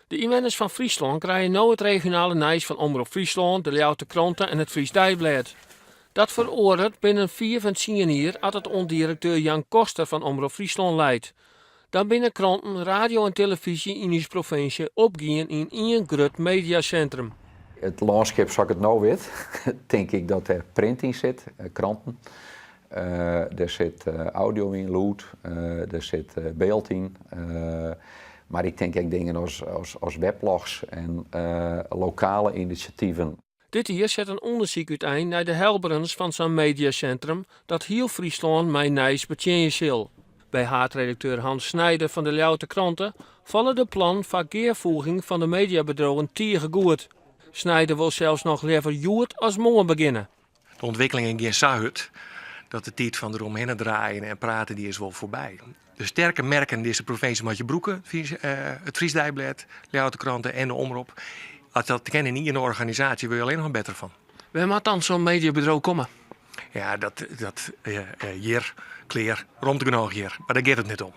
De ynwenners fan Fryslân krije no it regionale nijs fan Omrop Fryslân, de Ljouwerter Krante en it Frysk Deiblêd. Dat feroaret binnen fiif en tsien jier at it oan direkteur Jan Koster fan Omrop Fryslân leit. Dan binne kranten, radio en telefyzje yn ús provinsje opgien yn ien grut mediasintrum. It lânskip sa't ik it no wit, tink ik dat dêr print yn sit, kranten. Der sit audio yn, lûd, der sit byld yn. Mar ik tink ek dingen as weblogs en lokale inisjativen. Dit jier set in ûndersyk útein nei de helberens fan sa'n mediasintrum dat hiel Fryslân mei nijs betsjinje sil. By haadredakteur Hans Snijder fan de Ljouwerter Krante falle de plannen foar gearfoeging fan de mediabedriuwen tige goed. Snijder wol sels noch leaver hjoed as moarn begjinne. De ûntwikkelingen gean sa hurd dat de tiid fan deromhinne draaien en praten dy is wol foarby. De sterke merken dizze provinsje moat je brûke, it Frysk Deiblêd, Ljouwerter Krante en de Omrop. As dat kin yn ien organisaasje, wurde je allinnich mar better fan. Wêr moat dan sa'n mediabedriuw komme? Ja, dat, dat hjir, klear, romte genôch hjir. Mar dêr giet it net om.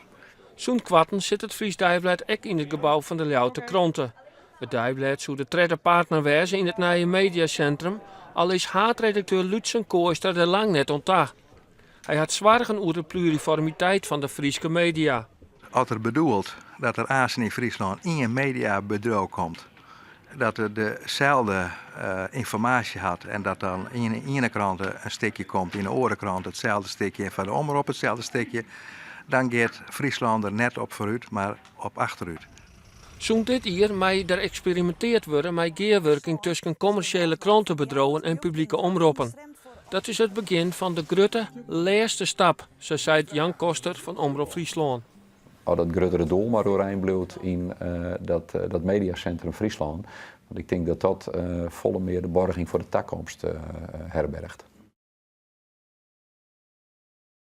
Sûnt koarten sit it Frysk Deiblêd ek yn it gebou fan de Ljouwerter Krante. It deiblêd soe de tredde partner wêze yn it nije mediasintrum, al is haadredakteur Lútsen Kooistra der lang net oan ta. Hy hat soargen oer de pluriformiteit fan de Fryske media. As er bedoelt dat der aansen yn Fryslân ien mediabedriuw komt dat er deselde ynformaasje hat en dat dan yn de iene krante in stikje komt, yn de oare krante itselde stikje en foar de Omrop itselde stikje, dan giet Fryslân der net op foarút, mar op achterút. Sûnt dit jier mei der eksperiminteard wurde mei gearwurking tusken kommersjele krantebedriuwen en publike omroppen. Dat is it begjin fan de grutte, lêste stap, sa seit Jan Koster fan Omrop Fryslân. As dat gruttere doel mar oerein bliuwt yn dat Mediasintrum Fryslân, want ik tink dat dat folle mear de borging foar de takomst herbergt.